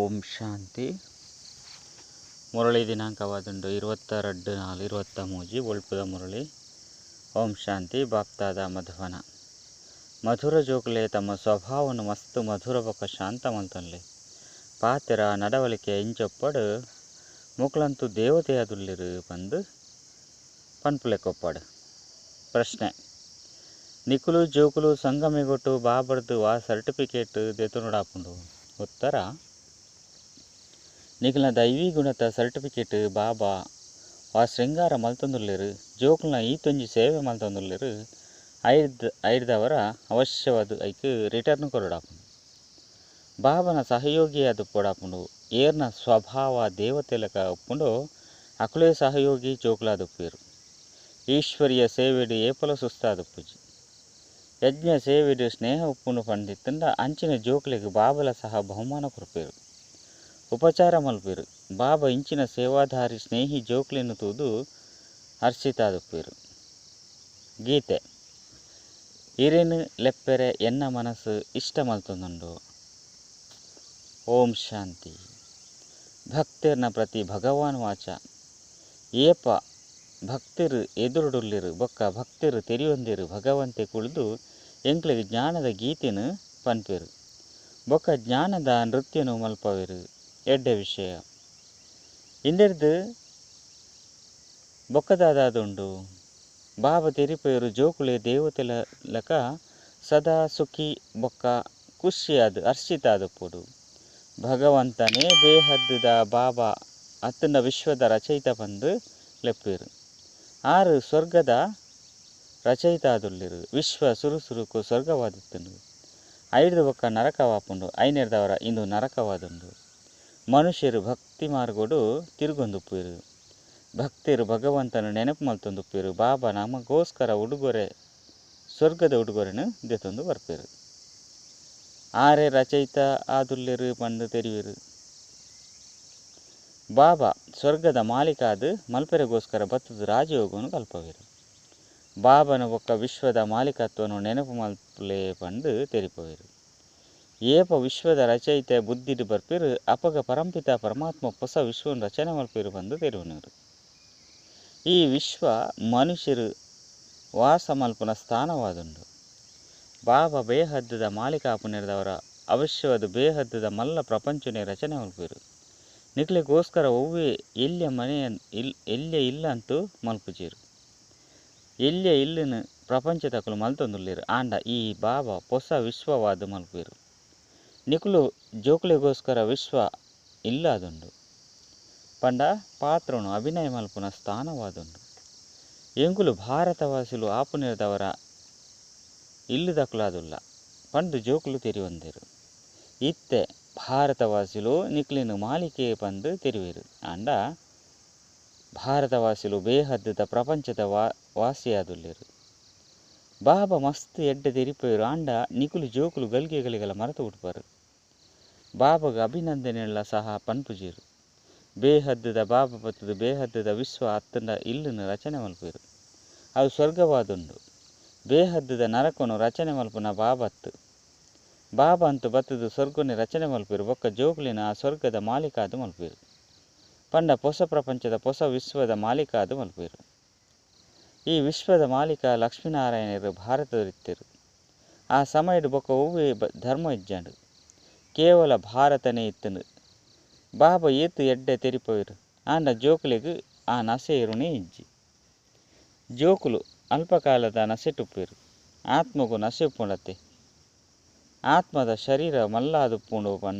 ಓಂ ಶಾಂತಿ. ಮುರಳಿ ದಿನಾಂಕವಾದುಂಡು 22/4/23 ಒಳ್ಪುದ ಮುರಳಿ. ಓಂ ಶಾಂತಿ. ಬಾಪ್ತಾದ ಮಧುವನ ಮಧುರ ಜೋಕುಲೆ ತಮ್ಮ ಸ್ವಭಾವನು ಮಸ್ತ್ ಮಧುರ ಬೊಕ ಶಾಂತ ಮಲ್ತೊನ್ಲೆ. ಪಾತೆರ ನಡವಳಿಕೆ ಇಂಚೊಪ್ಪಡು ಮೊಕ್ಲಂತು ದೇವತೆಯಾದುಲ್ಲೆರು ಪಂದು ಪನ್ಪುಲೆಕೊಪ್ಪಡು. ಪ್ರಶ್ನೆ: ನಿಕುಲು ಜೋಕುಲು ಸಂಗಮಿಗೊಟ್ಟು ಬಾಬರ್ದು ವಾ ಸರ್ಟಿಫಿಕೇಟ್ ದೆತೊನೊಡಾಪುಂಡು? ಉತ್ತರ: ನಿಕಲ್ನ ದೈವಿ ಗುಣತ ಸರ್ಟಿಫಿಕೇಟ್ ಬಾಬಾ ವಾ ಶೃಂಗಾರ ಮಲ್ತೊಂದುಲ್ಲೆರು, ಜೋಕುಲ್ನ ಈತೊಂಜಿ ಸೇವೆ ಮಲ್ತೊಂದುಲ್ಲೆರು, ಐಡ್ದವರ ಅವಶ್ಯವಾದ ಐಕ್ ರಿಟರ್ನ್ ಕೊರೊಡಾಪುಂಡು. ಬಾಬನ ಸಹಯೋಗಿಯಾದುಪ್ಪೊಡಾಪುಂಡು. ಏರ್ನ ಸ್ವಭಾವ ದೇವತೆಲಕ ಉಪ್ಪುಂಡು ಅಕುಲೇ ಸಹಯೋಗಿ ಜೋಕುಲಾದುಪ್ಪುವೆರು. ಈಶ್ವರಿಯ ಸೇವೆಡು ಏಪಲ ಸುಸ್ತಾದುಪ್ಪುಜಿ. ಯಜ್ಞ ಸೇವೆಡು ಸ್ನೇಹ ಉಪ್ಪುಂಡು ಪಂಡಿತ್ತುಂಡ ಅಂಚಿನ ಜೋಕುಲೆಗ್ ಬಾಬಲ ಸಹ ಬಹುಮಾನ ಕೊರ್ಪೆರು, ಉಪಚಾರ ಮಲ್ಪೆರು. ಬಾಬಾ ಇಂಚಿನ ಸೇವಾಧಾರಿ ಸ್ನೇಹಿ ಜೋಕುಲೆನು ತೂದು ಹರ್ಷಿತಾದುಪ್ಪುವೆರು. ಗೀತೆ: ಇರೇನು ಲೆಪ್ಪೆರೆ ಎನ್ನ ಮನಸ್ಸು ಇಷ್ಟ ಮಲ್ತೊಂದುಂಡು. ಓಂ ಶಾಂತಿ. ಭಕ್ತಿರ್ನ ಪ್ರತಿ ಭಗವಾನ್ ವಾಚ. ಏಪ ಭಕ್ತಿರು ಎದುರುಡುಲ್ಲೆರು ಬೊಕ್ಕ ಭಕ್ತಿರು ತೆರಿಯೊಂದೆರು ಭಗವಂತೆ ಕುಳಿದು ಎಂಕ್ಲೆಗ್ ಜ್ಞಾನದ ಗೀತೆನು ಪನ್ಪೆರು ಬೊಕ್ಕ ಜ್ಞಾನದ ನೃತ್ಯನು ಮಲ್ಪವೆರು. ಎಡ್ಡೆ ವಿಷಯ. ಇಂದೆರ್ದು ಬೊಕ್ಕದಾದಾದುಂಡು. ಬಾಬಾ ತೆರಿಪೆರು ಜೋಕುಲೆ ದೇವತೆಲ ಲಕ ಸದಾ ಸುಖಿ ಬೊಕ್ಕ ಖುಷಿಯಾದ ಹರ್ಷಿತಾದುಪ್ಪೊಡು. ಭಗವಂತನೇ ಬೇಹದ್ದುದ ಬಾಬಾ ಅತ್ತಂಡ ವಿಶ್ವದ ರಚಯಿತ ಪಂದು ಲೆಪ್ಪೆರು. ಆರು ಸ್ವರ್ಗದ ರಚಯಿತಾದುಲ್ಲೆರು. ವಿಶ್ವ ಸುರು ಸುರುಕು ಸ್ವರ್ಗವಾದಿತ್ತುಂಡು. ಐಡ್ದು ಬೊಕ್ಕ ನರಕವಾಪುಂಡು. ಐನೆರ್ದವರ ಇಂದು ನರಕವಾದುಂಡು. ಮನುಷ್ಯರು ಭಕ್ತಿ ಮಾರ್ಗೋಡು ತಿರುಗೊಂದುಪ್ಪುವೆರು. ಭಕ್ತರು ಭಗವಂತನ ನೆನಪು ಮಲ್ತೊಂದುಪ್ಪುವೆರು. ಬಾಬಾ ನಮಗೋಸ್ಕರ ಉಡುಗೊರೆ ಸ್ವರ್ಗದ ಉಡುಗೊರೆನು ದೆತೊಂದು ಬರ್ಪೆರು. ಆರೆ ರಚಯಿತ ಆದುಲ್ಲೆರು ಪಂದು ತೆರಿವೆರು. ಬಾಬಾ ಸ್ವರ್ಗದ ಮಾಲೀಕಾದ ಮಲ್ಪೆರೆಗೋಸ್ಕರ ಬತ್ತದ ರಾಜಯೋಗನು ಕಲ್ಪವೆರು. ಬಾಬನ ಬೊಕ್ಕ ವಿಶ್ವದ ಮಾಲೀಕತ್ವನು ನೆನಪು ಮಲ್ಪುಲೆ ಪಂದು ತೆರಿಪವೆರು. ಏಪ ವಿಶ್ವದ ರಚಯಿತ ಬುದ್ಧಿಡು ಬರ್ಪೆರು ಅಪಗ ಪರಂಪಿತ ಪರಮಾತ್ಮ ಹೊಸ ವಿಶ್ವನು ರಚನೆ ಮಲ್ಪೆರು ಪಂದು ತೆರಿವನರು. ಈ ವಿಶ್ವ ಮನುಷ್ಯರು ವಾಸ ಮಲ್ಪುನ ಸ್ಥಾನವಾದುಂಡು. ಬಾಬಾ ಬೇಹದ್ದುದ ಮಾಲೀಕಾಪುನೆರ್ದವರ ಅವಶ್ಯವಾದ ಬೇಹದ್ದುದ ಮಲ್ಲ ಪ್ರಪಂಚನೇ ರಚನೆ ಮಲ್ಪೆರು. ನಿಕ್ಲೆಗೋಸ್ಕರ ಒವ್ವೆ ಎಲ್ಯ ಮನೆ ಎಲ್ಯ ಇಲ್ಲ ಅಂತೂ ಮಲ್ಪುಜೆರು. ಎಲ್ಯ ಇಲ್ಲನು ಪ್ರಪಂಚದಕುಲು ಮಲ್ತೊಂದುಲ್ಲೆರು. ಆಂಡ ಈ ಬಾಬಾ ಹೊಸ ವಿಶ್ವವಾದ ಮಲ್ಪೆರು. ನಿಕುಲು ಜೋಕುಲೆಗೋಸ್ಕರ ವಿಶ್ವ ಇಲ್ಲಾದುಂಡು. ಪಂಡ ಪಾತ್ರನು ಅಭಿನಯ ಮಲ್ಪುನ ಸ್ಥಾನವಾದುಂಡು. ಎಂಕುಲು ಭಾರತವಾಸಿಲು ಆಪುನೆರ್ದವರ ಇಲ್ಲುದಕುಲಾದುಲ್ಲ ಪಂದು ಜೋಕುಲು ತೆರಿಯೊಂದೆರು. ಇತ್ತೆ ಭಾರತವಾಸಿಲು ನಿಕ್ಲೆನು ಮಾಲಿಕೆ ಪಂದು ತೆರಿವೆರು. ಆಂಡ ಭಾರತವಾಸಿಲು ಬೇಹದ್ದುದ ಪ್ರಪಂಚದ ವಾಸಿಯಾದುಲ್ಲೆರು. ಬಾಬಾ ಮಸ್ತ್ ಎಡ್ಡೆ ತೆರಿಪೆರು. ಆಂಡ ನಿಕುಲು ಜೋಕುಲು ಗಲ್ಗೆ ಗಲಿಗಲ ಮರೆತು ಉಟ್ಪರು. ಬಾಬಾಗ ಅಭಿನಂದನೆಲ್ಲ ಸಹ ಪನ್ಪುಜೆರು. ಬೇಹದ್ದುದ ಬಾಬಾ ಬತ್ತದ ಬೇಹದ್ದುದ ವಿಶ್ವ ಅತ್ತಂಡ ಇಲ್ಲನು ರಚನೆ ಮಲ್ಪೆರು. ಅವು ಸ್ವರ್ಗವಾದುಂಡು. ಬೇಹದ್ದುದ ನರಕನು ರಚನೆ ಮಲ್ಪುನ ಬಾಬತ್ತು. ಬಾಬಾ ಅಂತು ಬತ್ತದ ಸ್ವರ್ಗನೆ ರಚನೆ ಮಲ್ಪೆರು ಬೊಕ್ಕ ಜೋಕುಲಿನ ಆ ಸ್ವರ್ಗದ ಮಾಲೀಕಾದ ಮಲ್ಪೆರು. ಪಂಡ ಹೊಸ ಪ್ರಪಂಚದ ಹೊಸ ವಿಶ್ವದ ಮಾಲೀಕಾದ ಮಲ್ಪೆರು. ಈ ವಿಶ್ವದ ಮಾಲೀಕ ಲಕ್ಷ್ಮೀನಾರಾಯಣರು ಭಾರತದಲ್ಲಿತ್ತೆರು. ಆ ಸಮಯದ ಬೊಕ್ಕ ಒವ್ವೆ ಧರ್ಮ ಇಜ್ಜಾಂಡು. ಕೇವಲ ಭಾರತನೇ ಇತ್ತುಂಡು. ಬಾಬಾ ಏತು ಎಡ್ಡೆ ತೆರಿಪವೆರು. ಆಂಡ ಜೋಕುಲೆಗ್ ಆ ನಸೆ ಇರುನೇ ಇಜ್ಜಿ. ಜೋಕುಲು ಅಲ್ಪಕಾಲದ ನಸೆಟುಪ್ಪೆರು. ಆತ್ಮಗು ನಸೆ ಉಪ್ಪುಂಡತ್ತೆ. ಆತ್ಮದ ಶರೀರ ಮಲ್ಲಾದುಪ್ಪುಂಡು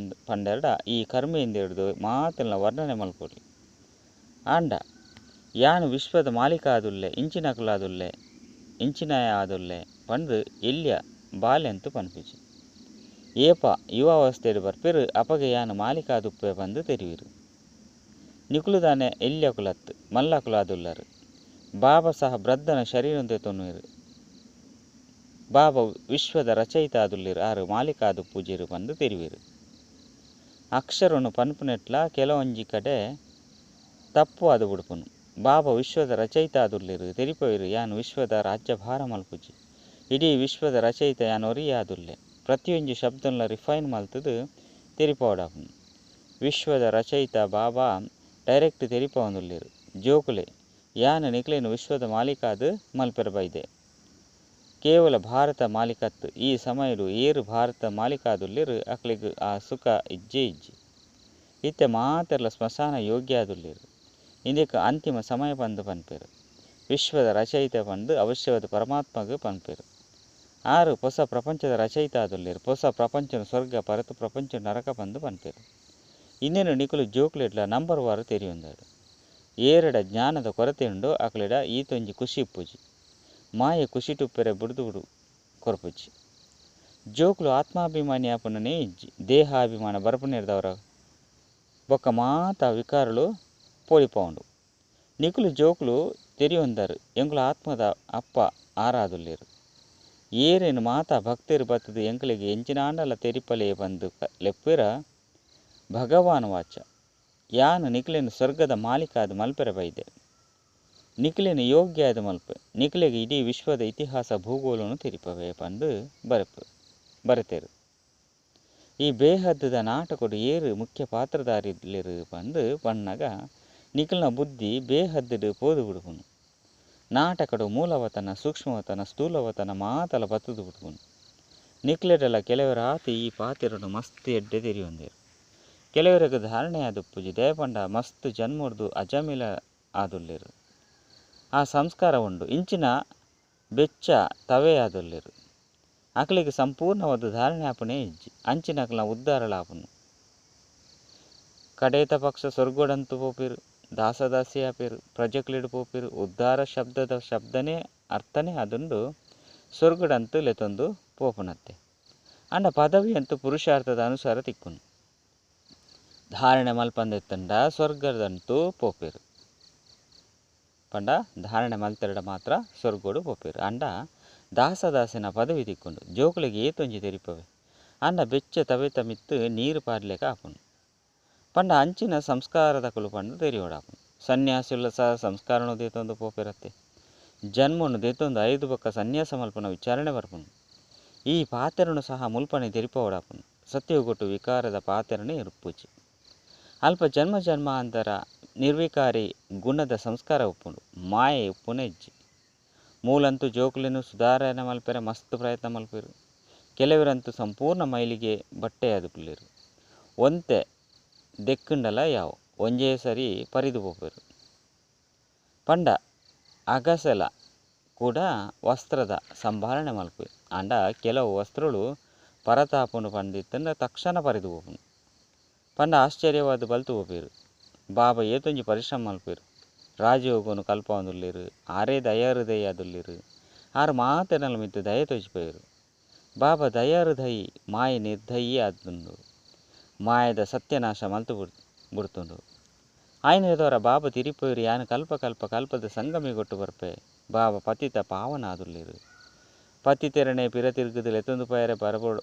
ಪಂಡೆರಡ ಈ ಕರ್ಮೇಂದ್ರಿಯರ್ದು ಮಾತೆಲ್ಲ ವರ್ಣನೆ ಮಲ್ಪೊಲಿ. ಆಂಡ ಯಾನು ವಿಶ್ವದ ಮಾಲೀಕ ಆದುಲ್ಲೆ, ಇಂಚಿನಕುಲಾದುಲ್ಲೆ, ಇಂಚಿನಾಯ ಆದುಲ್ಲೆ ಪಂದು ಎಲ್ಯ ಬಾಲ್ಯಂತು ಪನ್ಪುಜಿ. ಏಪ ಯುವಾವಸ್ಥೆಡು ಬರ್ಪೆರು ಅಪಗ ಯಾನು ಮಾಲೀಕ ಆದುಪ್ಪೆ ಪಂದು ತೆರಿವೆರು. ನಿಕುಲು ದಾನೆ ಎಲ್ಯಕುಲತ್ತು ಮಲ್ಲಕುಲಾದುಲ್ಲರು. ಬಾಬಾ ಸಹ ವೃದ್ಧನ ಶರೀರಂತೆ ತೊನ್ನುವೆರು. ಬಾಬಾ ವಿಶ್ವದ ರಚಯಿತ ಆದುಲ್ಲೆರು. ಆರು ಮಾಲೀಕ ಆದುಪ್ಪುಜೆರು ಪಂದು ತೆರಿವೆರು. ಅಕ್ಷರನು ಪನ್ಪುನೆಟ್ಲ ಕೆಲವೊಂಜಿ ಕಡೆ ತಪ್ಪು ಆದು ಬುಡ್ಪುನು. ಬಾಬಾ ವಿಶ್ವದ ರಚಯಿತ ಆದುಲ್ಲೆರು ತೆರಿಪವೆರು. ಯಾನು ವಿಶ್ವದ ರಾಜ್ಯಭಾರ ಮಲ್ಪುಜಿ. ಇಡೀ ವಿಶ್ವದ ರಚಯಿತ ಯಾನು ಒರಿಯಾದುಲ್ಲೆ. ಪ್ರತಿಯೊಂಜಿ ಶಬ್ದನ್ಲ ರಿಫೈನ್ ಮಲ್ತದು ತೆರಿಪವಡಾಪುನು. ವಿಶ್ವದ ರಚಯಿತ ಬಾಬಾ ಡೈರೆಕ್ಟ್ ತೆರಿಪಾವೊಂದುಲ್ಲೆರ್. ಜೋಕುಲೆ, ಯಾನ್ ನಿಕ್ಲೆನ್ ವಿಶ್ವದ ಮಾಲೀಕಾದ್ ಮಲ್ಪೆರೆ ಬೈದೆ. ಕೇವಲ ಭಾರತ ಮಾಲೀಕತ್. ಈ ಸಮಯಡ್ ಏರ್ ಭಾರತದ ಮಾಲೀಕಾದುಲ್ಲೆರ್ ಅಕ್ಲೆಗ್ ಆ ಸುಖ ಇಜ್ಜೇ ಇಜ್ಜಿ. ಇತ್ತೆ ಮಾತೆರ್ಲ ಸ್ಮಶಾನ ಯೋಗ್ಯ ಆದುಲ್ಲೆರ್. ಇಂದೆಕ್ ಅಂತಿಮ ಸಮಯ ಪಂದ್ ಪನ್ಪೆರ್. ವಿಶ್ವದ ರಚಯಿತ ಪಂದ್ ಅವಶ್ಯವಾದ ಪರಮಾತ್ಮಗ್ ಪನ್ಪೆರ್. ಆರು ಪೊಸ ಪ್ರಪಂಚದ ರಚಯಿತ ಆದುಲ್ಲೆರ್. ಪೊಸ ಪ್ರಪಂಚನ ಸ್ವರ್ಗ ಪರತು ಪ್ರಪಂಚ ನರಕ ಪಂದ್ ಪನ್ಪೆರ್. ಇಂದೆನು ನಿಕುಲು ಜೋಕ್ಲೆಡ್ಲ ನಂಬರ್ ವಾರ್ ತೆರಿಯೊಂದಡು. ಏರೆಡ ಜ್ಞಾನದ ಕೊರತೆ ಉಂಡೋ ಅಕ್ಲೆಡ ಈತೊಂಜಿ ಖುಷಿ ಇಪ್ಪುಜಿ. ಮಾಯೆ ಖುಷಿಟುಪ್ಪೆರೆ ಬುಡ್ದು ಬುಡು ಕೊರ್ಪುಜಿ. ಜೋಕುಲು ಆತ್ಮಾಭಿಮಾನಿ ಆಪುನನೇ ಇಜ್ಜಿ. ದೇಹಾಭಿಮಾನ ಬರ್ಪುನೆರ್ದವರ ಬೊಕ್ಕ ಮಾತ ವಿಕಾರಲು ಪೋಡಿಪೌಂಡು. ನಿಕುಲು ಜೋಕುಲು ತೆರಿಯೊಂದರು ಎಂಕುಲು ಆತ್ಮದ ಅಪ್ಪ ಆರಾದುಲ್ಲೆರ್. ಏರೇನು ಮಾತಾ ಭಕ್ತರು ಬತ್ತದು ಎಂಕಲೆಗ್ ಎಂಚಿನಾಂಡಲ ತೆರಿಪಲೆ ಪಂದ್ ಲೆಪ್ಪುವೆರ ಭಗವಾನ್ ವಾಚ. ಯಾನ್ ನಿಕ್ಲೆನ್ ಸ್ವರ್ಗದ ಮಾಲೀಕಾದ್ ಮಲ್ಪೆರೆ ಬೈದೆ. ನಿಕ್ಲೆನ್ ಯೋಗ್ಯ ಆದ್ ಮಲ್ಪೆ. ನಿಕ್ಲೆಗ್ ಇಡೀ ವಿಶ್ವದ ಇತಿಹಾಸ ಭೂಗೋಳನು ತೆರಿಪವೆ ಪಂದ್ ಬರೆತೆರ್. ಈ ಬೇಹದ್ದದ ನಾಟಕಡ್ ಏರ್ ಮುಖ್ಯ ಪಾತ್ರಧಾರಿಲೆರ್ ಪಂದ್ ಪನ್ನಗ ನಿಕ್ಲೆನ ಬುದ್ಧಿ ಬೇಹದ್ದುಡ್ ಪೋದು ಬುಡ್ಪುಂಡು. ನಾಟಕಡ್ ಮೂಲವತನ ಸೂಕ್ಷ್ಮವತನ ಸ್ಥೂಲವತನ ಮಾತಲ ಬತ್ತುದು ಬುಡ್ಪುಂಡು. ನಿಕ್ಲೆಡಲ ಕೆಲವರಾತ್ ಈ ಪಾತ್ರನು ಮಸ್ತ್ ಎಡ್ಡೆ ತೆರಿಯೊಂದೆರ್. ಕೆಲವರಿಗೆ ಧಾರಣೆ ಆದುಪ್ಪುಜಿ. ದಯಪಂಡ ಮಸ್ತ್ ಜನ್ಮೊರ್ದು ಅಜಮಿಲ ಆದುಲ್ಲೆರ್. ಆ ಸಂಸ್ಕಾರ ಉಂಡು. ಇಂಚಿನ ಬೆಚ್ಚ ತವೆ ಆದುಲ್ಲೆರ್. ಅಕ್ಲೆಗ್ ಸಂಪೂರ್ಣವಾದ ಧಾರಣೆ ಆಪುನೇ ಇಜ್ಜಿ. ಅಂಚಿನಕ್ಲೆನ ಉದ್ಧಾರಲ ಆಪುನು. ಕಡೇತ ಪಕ್ಷ ಸ್ವರ್ಗೋಡಂತು ಪೋಪೆರ್. ದಾಸದಾಸಿ ಆಪೆರ್. ಪ್ರಜೆಕ್ಲೆಡ್ ಪೋಪೆರ್. ಉದ್ಧಾರ ಶಬ್ದದ ಶಬ್ದನೇ ಅರ್ಥನೇ ಆದುಂಡು ಸ್ವರ್ಗಡಂತು ಲೆತೊಂದು ಪೋಪುನತ್ತೆ. ಅಂಡ ಪದವಿ ಅಂತೂ ಪುರುಷಾರ್ಥದ ಅನುಸಾರ ತಿಕ್ಕುನು. ಧಾರಣೆ ಮಲ್ಪಂದೆತ್ತಂಡ ಸ್ವರ್ಗದಂತೂ ಪೋಪೆರ್. ಪಂಡ ಧಾರಣೆ ಮಲ್ತೆರಡ ಮಾತ್ರ ಸ್ವರ್ಗೋಡು ಪೋಪೆರ್. ಅಂಡ ದಾಸದಾಸಿನ ಪದವಿ ತಿಕ್ಕುಂಡು. ಜೋಕುಲೆಗ್ ಏತೊಂಜಿ ತೆರಿಪವೆ. ಅಂಡ ಬೆಚ್ಚ ತವೆತ ಮಿತ್ತು ನೀರು ಪಾಡ್ಲೆಕ ಆಪುಂಡು. ಪಂಡ ಅಂಚಿನ ಸಂಸ್ಕಾರದಕುಲು ಪಂದ್ ತೆರಿಯೋಡಾಪುಂಡು. ಸನ್ಯಾಸಿಲ ಸಹ ಸಂಸ್ಕಾರನು ದೇತೊಂದು ಪೋಪೆರತ್ತೆ. ಜನ್ಮನು ದೇತೊಂದು ಐದು ಬೊಕ್ಕ ಸನ್ಯಾಸ ಮಲ್ಪುನ ವಿಚಾರಣೆ ಬರ್ಪುಂಡು. ಈ ಪಾತ್ರನು ಸಹ ಮುಲ್ಪನೆ ತೆರಿಪವಡಾಪುಂಡು. ಸತ್ಯಗೊಟ್ಟು ವಿಕಾರದ ಪಾತ್ರನೇ ಇರುಪುಜಿ. ಅಲ್ಪ ಜನ್ಮ ಜನ್ಮಾಂತರ ನಿರ್ವಿಕಾರಿ ಗುಣದ ಸಂಸ್ಕಾರ ಉಪ್ಪುಂಡು. ಮಾಯೆ ಉಪ್ಪುನ ಇಜ್ಜಿ. ಮೂಲಂತೂ ಜೋಕುಲೆನು ಸುಧಾರಣೆ ಮಲ್ಪೆರೆ ಮಸ್ತ್ ಪ್ರಯತ್ನ ಮಲ್ಪೆರು. ಕೆಲವರಂತೂ ಸಂಪೂರ್ಣ ಮೈಲಿಗೆ ಬಟ್ಟೆ ಆದುಪ್ಪುಲ್ಲೆರ್. ಒಂತೆ ದೆಕ್ಕುಂಡಲ ಯಾವು ಒಂಜೇ ಸರಿ ಪರಿದು ಪೋಪೆರು. ಪಂಡ ಅಗಸೆಲ ಕೂಡ ವಸ್ತ್ರದ ಸಂಭಾಳನೆ ಮಲ್ಪೆ. ಆಂಡ ಕೆಲವು ವಸ್ತ್ರಗಳು ಪರತಾಪುಂಡು ಪಂದಿತ್ತಂಡ ತಕ್ಷಣ ಪರಿದು ಪೋಪುಂಡು. ಪಂಡ ಆಶ್ಚರ್ಯವಾದ ಬಲ್ತು ಪೋಪೆರು. ಬಾಬಾ ಏತೊಂಜಿ ಪರಿಶ್ರಮ ಮಲ್ಪೆರು. ರಾಜಯೋಗನು ಕಲ್ಪವೊಂದುಲ್ಲೆರ್. ಆರೇ ದಯಾಹೃದಯ ಆದುಲ್ಲೆರ್. ಆರು ಮಾತೆರ್ನಲ ಮಿತ್ತ್ ದಯ ತೋಜಿಪೆರು. ಬಾಬಾ ದಯಾಹೃದಯಿ ಮಾಯೆ ನಿರ್ದಯಿ ಆದುಂಡು. ಮಾಯದ ಸತ್ಯನಾಶ ಮಲ್ತು ಬುಡ್ತುಂಡು. ಆಯ್ನ ಬಾಬಾ ತಿರಿಪೋಯಿರು ಯಾನ್ ಕಲ್ಪ ಕಲ್ಪ ಕಲ್ಪದ ಸಂಗಮಿಗೊಟ್ಟು ಬರ್ಪೆ. ಬಾಬಾ ಪತಿತ ಪಾವನ ಆದುಲ್ಲೆರ್. ಪತಿತೆರನೆ ಪಿರ ತಿರ್ಗುದು ಲೆತೊಂದು ಪೋಯರೆ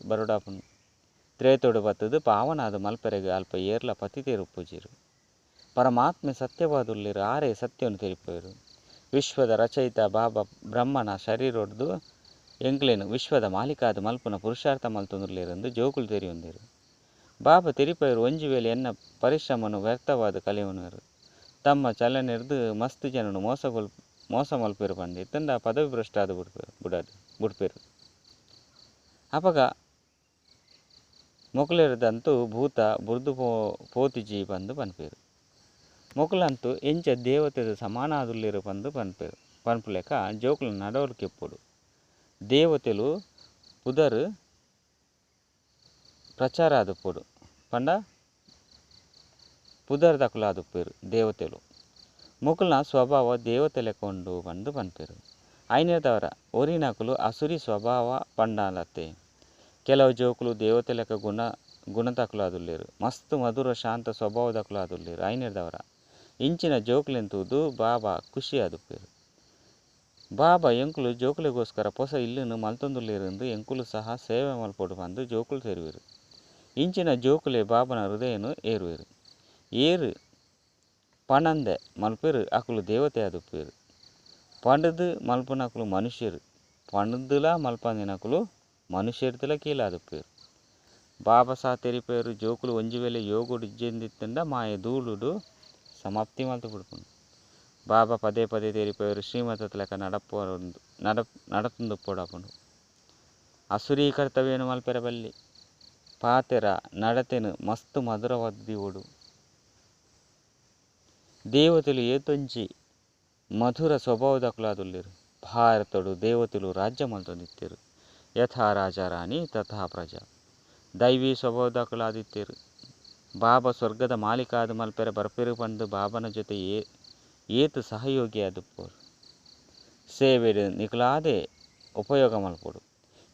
ಬರೊಡಾಪುಂಡು. ತ್ರೇತೊಡು ಬತ್ತದು ಪಾವನಾದ ಮಲ್ಪೆರೆಗ್ ಅಲ್ಪ ಏರ್ಲ ಪತಿತೇರು ಉಪ್ಪುಜೆರು. ಪರಮಾತ್ಮೆ ಸತ್ಯವಾದುಲ್ಲೆರ್. ಆರೇ ಸತ್ಯವನ್ನು ತೆರಿಪೋಯೆರು. ವಿಶ್ವದ ರಚಯಿತ ಬಾಬಾ ಬ್ರಹ್ಮನ ಶರೀರೊಡ್ದು ಎಂಕ್ಲೆನ್ ವಿಶ್ವದ ಮಾಲೀಕಾದ್ ಮಲ್ಪುನ ಪುರುಷಾರ್ಥ ಮಲ್ತೊಂದುಲ್ಲೆರ್ ಎಂದು ಜೋಕುಲು ತೆರಿಯೊಂದೆರು. ಬಾಬಾ ತೆರಿಪೋಯೆರು ಒಂಜಿ ವೇಳೆ ಎನ್ನ ಪರಿಶ್ರಮನು ವ್ಯರ್ಥವಾದ ಕಳೆಯುವನರು. ತಮ್ಮ ಚಲನೆರ್ದು ಮಸ್ತ್ ಜನನು ಮೋಸ ಮಲ್ಪೆರು ಪಂದಿತ್ತಂಡ ಪದವಿ ಭ್ರಷ್ಟ ಆದ್ ಬುಡ್ಪೆರು. ಅಪಗ ಮೊಕುಲೆರ್ದಂತೂ ಭೂತ ಬುರ್ದು ಪೋತಿಜಿ ಪಂದ್ ಪನ್ಪೆರು. ಮೊಕುಲಂತೂ ಎಂಚ ದೇವತೆದ ಸಮಾನ ಆದುಲ್ಲೆರು ಪಂದ್ ಪನ್ಪೆರು. ಪನ್ಪುಲೆಕ ಜೋಕುಲು ನಡವಳಿಕೆ ಇಪ್ಪೊಡು. ದೇವತೆಲು ಪುದರ್ ಪ್ರಚಾರ ಆದುಪ್ಪೊಡು. ಪಂಡ ಪುದರ್ ದಕುಲು ಆದುಪ್ಪೆರು ದೇವತೆಲು. ಮೊಕುಲ್ನ ಸ್ವಭಾವ ದೇವತೆ ಲೆಕ್ಕ ಉಂಡು ಪಂದ್ ಪನ್ಪೆರು. ಐನೆದವರ ಒರಿನಕುಲು ಅಸುರಿ ಸ್ವಭಾವ ಪಂಡಾಲತ್ತೆ. ಕೆಲವು ಜೋಕುಲು ದೇವತೆ ಲೆಕ್ಕ ಗುಣದಕುಲು ಆದುಲ್ಲೆರ್. ಮಸ್ತ್ ಮಧುರ ಶಾಂತ ಸ್ವಭಾವದಕುಲು ಆದುಲ್ಲೆರ್. ಐನೆದವರ ಇಂಚಿನ ಜೋಕುಲೆನ್ ತೂದು ಬಾಬಾ ಖುಷಿ ಆದುಪ್ಪೆರು. ಬಾಬಾ ಎಂಕುಲು ಜೋಕುಲೆಗೋಸ್ಕರ ಪೊಸ ಇಲ್ಲುನು ಮಲ್ತೊಂದುಲ್ಲೆರ್ ಎಂದು ಎಂಕುಲು ಸಹ ಸೇವೆ ಮಲ್ಪೊಡು ಪಂದ್ ಜೋಕುಲು ತೆರುವೆರು. ಇಂಚಿನ ಜೋಕುಲೆ ಬಾಬನ ಹೃದಯನು ಏರುವೆರು. ಏರು ಪಣಂದೆ ಮಲ್ಪೆರು ಅಕುಲು ದೇವತೆ ಆದುಪ್ಪೆರು. ಪಂಡುದು ಮಲ್ಪುನಕುಲು ಮನುಷ್ಯರು. ಪಂಡುದುಲ ಮಲ್ಪಂದಿನಕುಲು ಮನುಷ್ಯರ್ದಲ ಕೀಳಾದುಪ್ಪೆರು. ಬಾಬಾ ಸಹ ತೆರಿಪೇರು ಜೋಕುಲು ಒಂಜಿ ವೇಳೆ ಯೋಗುಡು ಇಜ್ಜೆಂದಿತ್ತಂಡ ಮಾಯೆ ಧೂಳುಡು ಸಮಾಪ್ತಿ ಮಲ್ತು ಬಿಡ್ಪುಂಡು. ಬಾಬಾ ಪದೇ ಪದೇ ತೆರಿಪೇರು ಶ್ರೀಮತದ ಲೆಕ್ಕ ನಡಪೊಂದು ನಡತೊಂದು ಪೋಡಾಪುಂಡು. ಅಸುರಿ ಕರ್ತವ್ಯನು ಮಲ್ಪೆರೆ ಬಲ್ಲಿ ಪಾತೆರ ನಡತೆನು ಮಸ್ತ್ ಮಧುರವಾದ ದಿವೋಡು. ದೇವತೆಲು ಏತೊಂಜಿ ಮಧುರ ಸ್ವಭಾವದಕುಲಾದುಲ್ಲೆರು. ಭಾರತಡು ದೇವತೆಲು ರಾಜ್ಯ ಮಲ್ತೊಂದಿತ್ತೆರು. ಯಥಾ ರಾಜ ರಾಣಿ ತಥಾ ಪ್ರಜಾ. ದೈವಿ ಸ್ವಭಾವದಕುಲಾದಿತ್ತೆರು. ಬಾಬಾ ಸ್ವರ್ಗದ ಮಾಲೀಕ ಆದ್ ಮಲ್ಪೆರೆ ಬರ್ಪೆರು ಪಂದು ಬಾಬನ ಜೊತೆ ಏತ್ ಸಹಯೋಗಿ ಆದುಪ್ಪರು. ಸೇವೆಡ್ ನಿಕುಲಾದೆ ಉಪಯೋಗ ಮಲ್ಪೊಡು.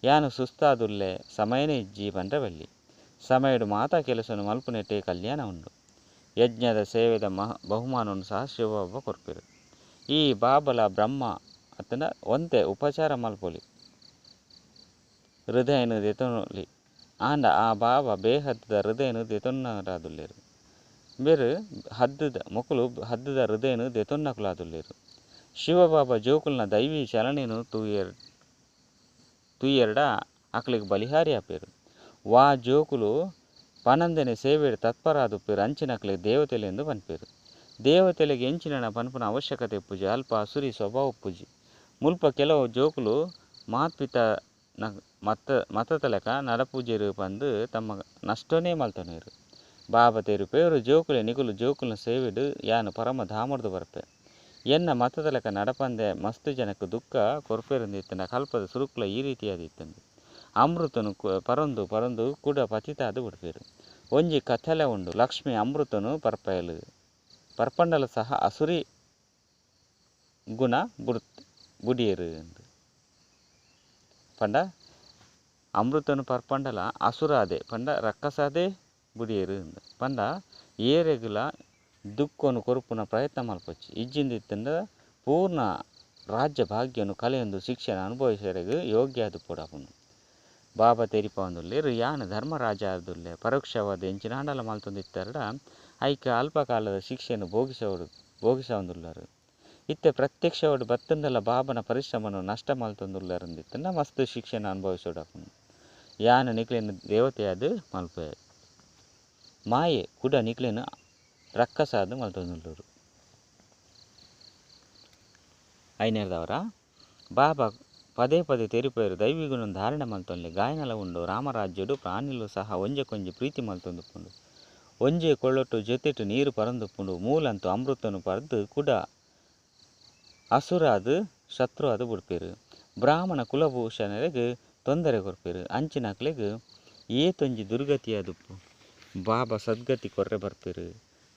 ಯಾನು ಸುಸ್ತಾದುಲ್ಲೆ ಸಮಯನೇ ಇಜ್ಜಿ ಪಂಡ್ರೆ ಬಲ್ಲಿ. ಸಮಯಡು ಮಾತಾ ಕೆಲಸನು ಮಲ್ಪುನೆಟೆ ಕಲ್ಯಾಣ ಉಂಡು. ಯಜ್ಞದ ಸೇವೆದ ಬಹುಮಾನವನ್ನು ಸಹ ಶಿವಬಾಬಾ ಕೊರ್ಪೆರು. ಈ ಬಾಬಲ ಬ್ರಹ್ಮ ಅತ್ತಂಡ ಒಂತೆ ಉಪಚಾರ ಮಲ್ಪೊಲಿ. ಹೃದಯನು ದೆತೊನೊಲಿ. ಆಂಡ ಆ ಬಾಬಾ ಬೇಹದ್ದ ಹೃದಯನು ದೆತೊನ್ನರಾದುಲ್ಲೆರು. ಬೇರು ಹದ್ದುದ ಮೊಕುಲು ಹದ್ದುದ ಹೃದಯನು ದೆತೊನ್ನಕುಲಾದುಲ್ಲೆರು. ಶಿವಬಾಬಾ ಜೋಕುಲ್ನ ದೈವಿ ಚಲನೆನು ತೂಯೆರ್ಡ ಅಕ್ಲೆಗ್ ಬಲಿಹಾರಿ ಆಪೆರು. ವಾ ಜೋಕುಲು ಪನಂದನೆ ಸೇವೆಡ್ ತತ್ಪರಾದುಪ್ಪೆರು ಅಂಚಿನಕ್ಲೆ ದೇವತೆಲೆಂದು ಪನ್ಪೆರು. ದೇವತೆಲೆಗ್ ಎಂಚಿನ ಪನ್ಪುನ ಅವಶ್ಯಕತೆ ಉಪ್ಪುಜಿ. ಅಲ್ಪ ಅಸುರಿ ಸ್ವಭಾವ ಉಪ್ಪುಜಿ. ಮುಲ್ಪ ಕೆಲವು ಜೋಕುಲು ಮಾತ್ಪಿತ ಮತತ ಲೆಕ್ಕ ನಡಪುಜೆರು ಪಂದು ತಮ್ಮ ನಷ್ಟನೇ ಮಲ್ತೊನೆರು. ಬಾಬಾ ತೆರಿಪೇರು ಜೋಕುಲೆ ನಿಕುಲು ಜೋಕುಲ್ನ ಸೇವೆಡ್ ಯಾನು ಪರಮ ಧಾಮರ್ದು ಬರ್ಪೆ. ಎನ್ನ ಮತದ ಲೆಕ್ಕ ನಡಪಂದೆ ಮಸ್ತ್ ಜನಕ್ಕೆ ದುಃಖ ಕೊರ್ಪೆರುಂದಿತ್ತಂಡ ಕಲ್ಪದ ಸುರುಕ್ಲ ಈ ರೀತಿಯಾದಿತ್ತಂದು. ಅಮೃತನು ಪರೊಂದು ಪರೊಂದು ಕೂಡ ಪತಿತಾದ್ ಬಿಡ್ಪೆರು. ಒಂಜಿ ಕಥಲೆ ಉಂಡು. ಲಕ್ಷ್ಮಿ ಅಮೃತನು ಪರ್ಪೆಲು. ಪರ್ಪಂಡಲ ಸಹ ಅಸುರಿ ಗುಣ ಬುಡಿಯರು ಪಂಡ ಅಮೃತನು ಪರ್ಪಂಡಲ ಅಸುರಾದೆ ಪಂಡ ರಕ್ಕಸಾದೆ ಬುಡಿಯರು ಪಂಡ ಏರೆಗುಲ ದುಃಖನು ಕೊರ್ಪುನ ಪ್ರಯತ್ನ ಮಲ್ಪೊಚ್ಚಿ. ಇಜ್ಜಿಂದಿತ್ತಂಡ ಪೂರ್ಣ ರಾಜ್ಯ ಭಾಗ್ಯನು ಕಲೆಯೊಂದು ಶಿಕ್ಷಣ ಅನುಭವಿಸರೆಗ್ ಯೋಗ್ಯ ಆದ್ ಪೋಡಾಪುಂಡು. ಬಾಬಾ ತೆರಿಪಾವೊಂದುಲ್ಲೆರು ಯಾನ್ ಧರ್ಮರಾಜ ಆದುಲ್ಲೆ ಪರೋಕ್ಷವಾದ ಎಂಚಿನಾಂಡಲ ಮಲ್ತೊಂದಿತ್ತರ್ಡ ಐಕ್ ಅಲ್ಪ ಕಾಲದ ಶಿಕ್ಷೆಯನ್ನು ಭೋಗಿಸವೊಂದುಲ್ಲರು. ಇತ್ತೆ ಪ್ರತ್ಯಕ್ಷವಾದ ಬತ್ತಂಡಲ ಬಾಬನ ಪರಿಶ್ರಮನು ನಷ್ಟ ಮಲ್ತೊಂದುಲ್ಲರಂದಿತ್ತಂಡ ಮಸ್ತ್ ಶಿಕ್ಷೆಯನ್ನು ಅನುಭವಿಸೋಡಾಪುಂಡು. ಯಾನ್ ನಿಕ್ಲೆನ್ ದೇವತೆಯಾದ್ ಮಲ್ಪೆ. ಮಾಯೆ ಕೂಡ ನಿಕ್ಲೆನ್ ರಕ್ಕಸಾದ್ ಮಲ್ತೊಂದುಲ್ಲರು. ಐನೇರ್ದವರ ಬಾಬಾ ಪದೇ ಪದೇ ತೆರಿಪೇರು ದೈವಿ ಗುಣ ಧಾರಣೆ ಮಲ್ತೊನ್ಲೆ. ಗಾಯನಲ ಉಂಡು. ರಾಮರಾಜ್ಯಡು ಪ್ರಾಣಿಲು ಸಹ ಒಂಜೆಕೊಂಜಿ ಪ್ರೀತಿ ಮಲ್ತೊಂದುಪ್ಪುಂಡು. ಒಂಜೇ ಕೊಳೊಟು ಜೊತೆಟ್ ನೀರು ಪರೊಂದುಪ್ಪುಂಡು. ಮೂಲಂತು ಅಮೃತನು ಪರ್ದು ಕೂಡ ಅಸುರಾದ್ ಶತ್ರು ಆದ್ ಬುಡ್ಪೆರು. ಬ್ರಾಹ್ಮಣ ಕುಲಭೂಷಣರಿಗೆ ತೊಂದರೆ ಕೊರ್ಪೆರು. ಅಂಚಿನಕ್ಲೆಗ್ ಏತೊಂಜಿ ದುರ್ಗತಿಯಾದುಪ್ಪು. ಬಾಬಾ ಸದ್ಗತಿ ಕೊರ್ರೆ ಬರ್ಪೆರು.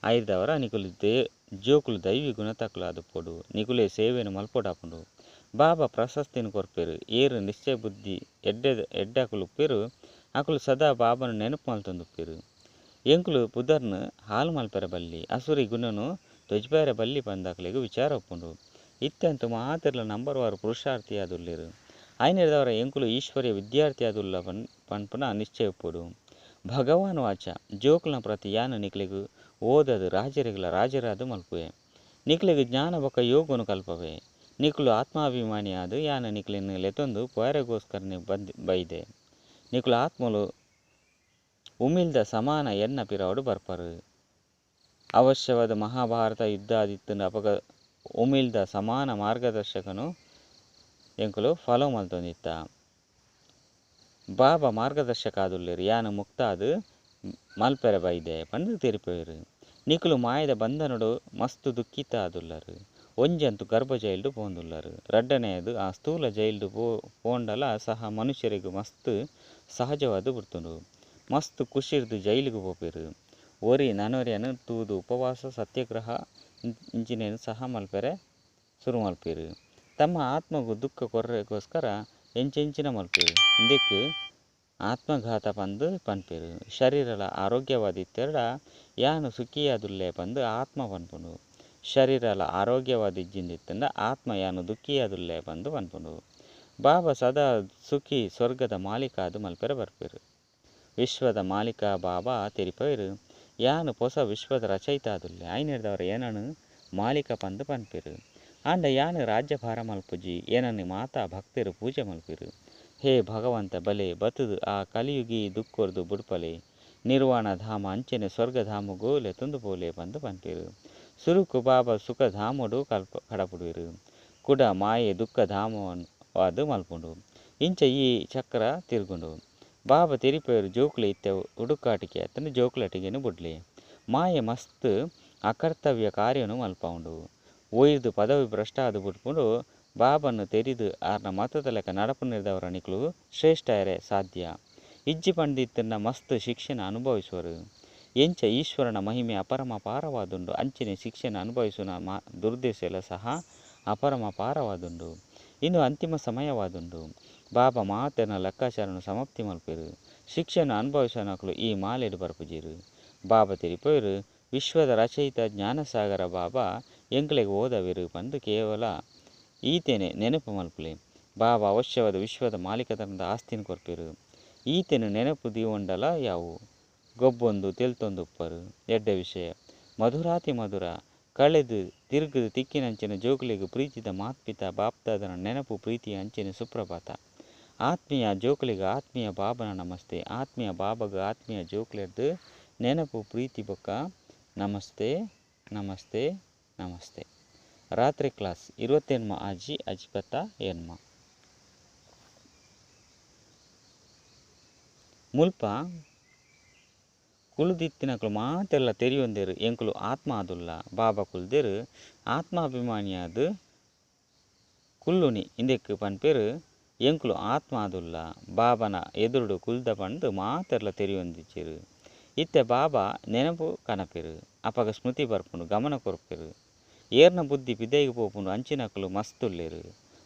ಐರ್ದವರ ನಿಕುಲು ಜೋಕುಲು ದೈವಿ ಗುಣತಕುಲಾದುಪ್ಪೊಡು. ನಿಕುಲೆ ಸೇವೆನು ಮಲ್ಪೊಡಾಪುಂಡು. ಬಾಬಾ ಪ್ರಶಸ್ತಿನ ಕೊರ್ಪೆರು. ಏರು ನಿಶ್ಚಯ ಬುದ್ಧಿ ಎಡ್ಡಕುಲುಪ್ಪೆರು ಅಕುಲು ಸದಾ ಬಾಬನ ನೆನಪು ಮಲ್ತೊಂದುಪ್ಪೆರು. ಎಂಕುಲು ಪುದರ್ನು ಹಾಳು ಮಲ್ಪೆರೆ ಬಲ್ಲಿ. ಅಸುರಿ ಗುಣನು ತೊಜಿಪೆರೆ ಬಲ್ಲಿ ಪಂದಕ್ಲೆಗ್ ವಿಚಾರ ಉಪ್ಪುಂಡು. ಇತ್ಯಂತ ಮಾತೆರ್ಲ ನಂಬರ್ ವಾರ್ ಪುರುಷಾರ್ಥಿ ಆದುಲ್ಲೆರು. ಐನೆರ್ದವರ ಎಂಕುಲು ಈಶ್ವರ್ಯ ವಿದ್ಯಾರ್ಥಿ ಆದುಲ್ಲ ಪನ್ಪುನ ನಿಶ್ಚಯ ಉಪ್ಪೊಡು. ಭಗವಾನ್ ವಾಚ ಜೋಕುಲ್ನ ಪ್ರತಿ ಯಾನು ನಿಕ್ಲೆಗ್ ಓದದು ರಾಜರಿಗಲ ರಾಜರಾದ ಮಲ್ಪುವೆ. ನಿಕ್ಲೆಗ್ ಜ್ಞಾನ ಬೊಕ್ಕ ಯೋಗನು ಕಲ್ಪವೆ. ನಿಕುಲು ಆತ್ಮಾಭಿಮಾನಿಯಾದ ಯಾನು ನಿಕ್ಲೆನ್ ಲೆತೊಂದು ಪೋರೆಗೋಸ್ಕರನೆ ಬೈದೆ. ನಿಕುಲು ಆತ್ಮಲು ಉಮಿಲ್ದ ಸಮಾನ ಎನ್ನ ಪಿರವಡು ಬರ್ಪರು. ಅವಶ್ಯವಾದ ಮಹಾಭಾರತ ಯುದ್ಧ ಆದಿತ್ತಂಡ ಅಪಗ ಉಮಿಲ್ದ ಸಮಾನ ಮಾರ್ಗದರ್ಶಕನು ಎಂಕುಲು ಫಾಲೋ ಮಲ್ತೊಂದಿತ್ತ. ಬಾಬಾ ಮಾರ್ಗದರ್ಶಕ ಆದುಲ್ಲೆರು. ಯಾನು ಮುಕ್ತಾದ್ ಮಲ್ಪೆರೆ ಬೈದೆ ಪಂದು ತೆರಿಪೆರು. ನಿಕುಲು ಮಾಯದ ಬಂಧನಡು ಮಸ್ತ್ ದುಃಖಿತ ಆದುಲ್ಲರು. ಒಂಜಂತು ಗರ್ಭ ಜೈಲ್ಡು ಪೋಂದುಲ್ಲರು. ರಡ್ಡನೆಯದು ಆ ಸ್ಥೂಲ ಜೈಲ್ಡು ಪೋಂಡಲ ಸಹ ಮನುಷ್ಯರಿಗೆ ಮಸ್ತ್ ಸಹಜವಾದ ಬಿಡ್ತುಂಡು. ಮಸ್ತ್ ಖುಷಿರ್ದು ಜೈಲಿಗೆ ಪೋಪೆರು. ಒರಿ ನನೊರಿಯನು ತೂದು ಉಪವಾಸ ಸತ್ಯಾಗ್ರಹ ಇಂಚಿನೇನು ಸಹ ಮಲ್ಪೆರೆ ಸುರು ಮಲ್ಪೆರು. ತಮ್ಮ ಆತ್ಮಗು ದುಃಖ ಕೊರ್ರೆಗೋಸ್ಕರ ಎಂಚೆಂಚಿನ ಮಲ್ಪೆರು. ಇಂದೆಕ್ ಆತ್ಮಘಾತ ಪಂದು ಪನ್ಪೆರು. ಶರೀರಲ ಆರೋಗ್ಯವಾದಿತ್ತೆರ್ಡ ಯಾನು ಸುಖಿಯಾದುಲ್ಲೆ ಪಂದು ಆತ್ಮ ಪನ್ಪುಂಡು. ಶರೀರಲ ಆರೋಗ್ಯವಾದ ಇಜ್ಜಿಂದಿತ್ತಂಡ ಆತ್ಮ ಯಾನು ದುಃಖಿಯಾದುಲ್ಲೆ ಪಂದು ಪನ್ಪುಂಡು. ಬಾಬಾ ಸದಾ ಸುಖಿ ಸ್ವರ್ಗದ ಮಾಲೀಕ ಆದ್ ಮಲ್ಪೆರೆ ಬರ್ಪೆರು. ವಿಶ್ವದ ಮಾಲೀಕ ಬಾಬಾ ತೆರಿಪೆರು. ಯಾನು ಪೊಸ ವಿಶ್ವದ ರಚಯಿತ ಆದುಲ್ಲೆ. ಐನೆರ್ದವರ ಏನನು ಮಾಲೀಕ ಪಂದು ಪನ್ಪೆರು. ಆಂಡ ಯಾನು ರಾಜ್ಯಭಾರ ಮಲ್ಪುಜಿ. ಏನನ್ನು ಮಾತಾ ಭಕ್ತರು ಪೂಜೆ ಮಲ್ಪೆರು. ಹೇ ಭಗವಂತ ಬಲೆ ಬತ್ತುದು ಆ ಕಲಿಯುಗೀ ದುಕ್ಕೊರ್ದು ಬುಡ್ಪಲೆ ನಿರ್ವಾಣ ಧಾಮ ಅಂಚನೆ ಸ್ವರ್ಗಧಾಮೊಗು ಲೆತೊಂದು ಪೋಲೆ ಪಂದ್ ಪನ್ಪೆರ್. ಸುರುಕು ಬಾಬಾ ಸುಖಧಾಮೊಡು ಕಡಪುಡುವೆರ್. ಕುಡ ಮಾಯೆ ದುಃಖಧಾಮವಾದ್ ಮಲ್ಪುಂಡು. ಇಂಚ ಈ ಚಕ್ರ ತಿರ್ಗುಂಡು. ಬಾಬಾ ತೆರಿಪಾಯೆರ್ ಜೋಕುಲೆ ಇತ್ತೆ ಹುಡುಕಾಟಿಕೆ ಅತ್ತುಂಡ ಜೋಕುಲಾಟಿಕೆನ್ ಬುಡ್ಲೆ. ಮಾಯೆ ಮಸ್ತ್ ಅಕರ್ತವ್ಯ ಕಾರ್ಯೊನು ಮಲ್ಪಾವುಂಡು. ಒಯ್ರ್ದ್ ಪದವಿ ಭ್ರಷ್ಟ ಆದ್ ಬುಡ್ಪುಂಡು. ಬಾಬಾನ್ ತೆರಿದು ಆರ್ನ ಮತದ ಲೆಕ್ಕ ನಡಪುನೆರ್ದಾವರ ನಿಕುಲು ಶ್ರೇಷ್ಠ ಆಯೆರೆ ಸಾಧ್ಯ. ಇಜ್ಜಿ ಪಂಡಿತ್ತುಂಡ ಮಸ್ತ್ ಶಿಕ್ಷೆನ್ ಅನುಭವಿಸುವರು. ಎಂಚ ಈಶ್ವರನ ಮಹಿಮೆ ಅಪರಮಪಾರವಾದುಂಡು ಅಂಚನೆ ಶಿಕ್ಷೆನ್ ಅನುಭವಿಸುವ ದುರ್ದೆಸೆಲ ಸಹ ಅಪರಮಪಾರವಾದುಂಡು. ಇಂದು ಅಂತಿಮ ಸಮಯವಾದುಂಡು. ಬಾಬಾ ಮಾತೆರ್ನ ಲೆಕ್ಕಾಚಾರನ್ ಸಮಾಪ್ತಿ ಮಲ್ಪೆರ್. ಶಿಕ್ಷೆನ್ ಅನುಭವಿಸುವನಕುಲು ಈ ಮಾಲೆಡ್ ಬರ್ಪುಜೆರ್. ಬಾಬಾ ತೆರಿಪೋಯೆರ್ ವಿಶ್ವದ ರಚಯಿತ ಜ್ಞಾನಸಾಗರ ಬಾಬಾ ಎಂಕ್ಲೆಗ್ ಓದವೆರ್ ಪಂದ್ ಕೇವಲ ಈತೆನೆ ನೆನಪು ಮಲ್ಪುಲೆ. ಬಾಬಾ ಅವಶ್ಯವಾದ ವಿಶ್ವದ ಮಾಲೀಕತನದ ಆಸ್ತಿನ್ ಕೊರ್ಪೆರ್. ಈತೆನ್ ನೆನಪು ದೀವೊಂಡಲ ಯಾವು ಗೊಬ್ಬೊಂದು ತೆಲ್ತೊಂದು ಉಪ್ಪರು. ಎಡ್ಡೆ ವಿಷಯ. ಮಧುರಾತಿ ಮಧುರ ಕಳೆದು ತಿರುಗುದು ತಿಕ್ಕಿನಂಚಿನ ಜೋಕುಲೆಗ್ ಪ್ರೀತಿದ ಮಾತ್ಪಿತ ಬಾಪ್ದಾದನ ನೆನಪು ಪ್ರೀತಿ ಅಂಚಿನ ಸುಪ್ರಭಾತ. ಆತ್ಮೀಯ ಜೋಕುಲೆಗ್ ಆತ್ಮೀಯ ಬಾಬನ ನಮಸ್ತೆ. ಆತ್ಮೀಯ ಬಾಬಗ ಆತ್ಮೀಯ ಜೋಕುಲೆರ್ದ್ ನೆನಪು ಪ್ರೀತಿ ಬೊಕ್ಕ ನಮಸ್ತೆ ನಮಸ್ತೆ ನಮಸ್ತೆ. ರಾತ್ರಿ ಕ್ಲಾಸ್ 28 ಆಜಿ ಅಜಿಪತ್ತ ಎನ್ಮ. ಮುಲ್ಪ ಕುಲುದಿತ್ತಿನಕುಲು ಮಾತೆಲ್ಲ ತೆರಿಯೊಂದೆರ್ ಎಂಕುಲು ಆತ್ಮ ಆದುಲ್ಲ. ಬಾಬಾ ಕುಲ್ದೆರ್ ಆತ್ಮಾಭಿಮಾನಿಯಾದ್ ಕುಲ್ಲುನಿ ಇಂದೆಕ್ ಪನ್ಪೆರ್ ಎಂಕುಲು ಆತ್ಮ ಆದುಲ್ಲ. ಬಾಬನ ಎದುರುಡು ಕುಲ್ದ ಪಂದ್ ಮಾತೆರ್ಲ ತೆರಿಯೊಂದಿಜ್ಜೆರ್. ಇತ್ತೆ ಬಾಬಾ ನೆನಪು ಕನಪೆರ್. ಅಪಗ ಸ್ಮೃತಿ ಬರ್ಪುಂಡು ಗಮನ ಕೊರ್ಪೆರ್. ಏರ್ನ ಬುದ್ಧಿ ಪಿದಯಿಗ್ ಪೋಪುಂಡು ಅಂಚಿನಕುಲು ಮಸ್ತ್ ಉಲ್ಲೆರ್.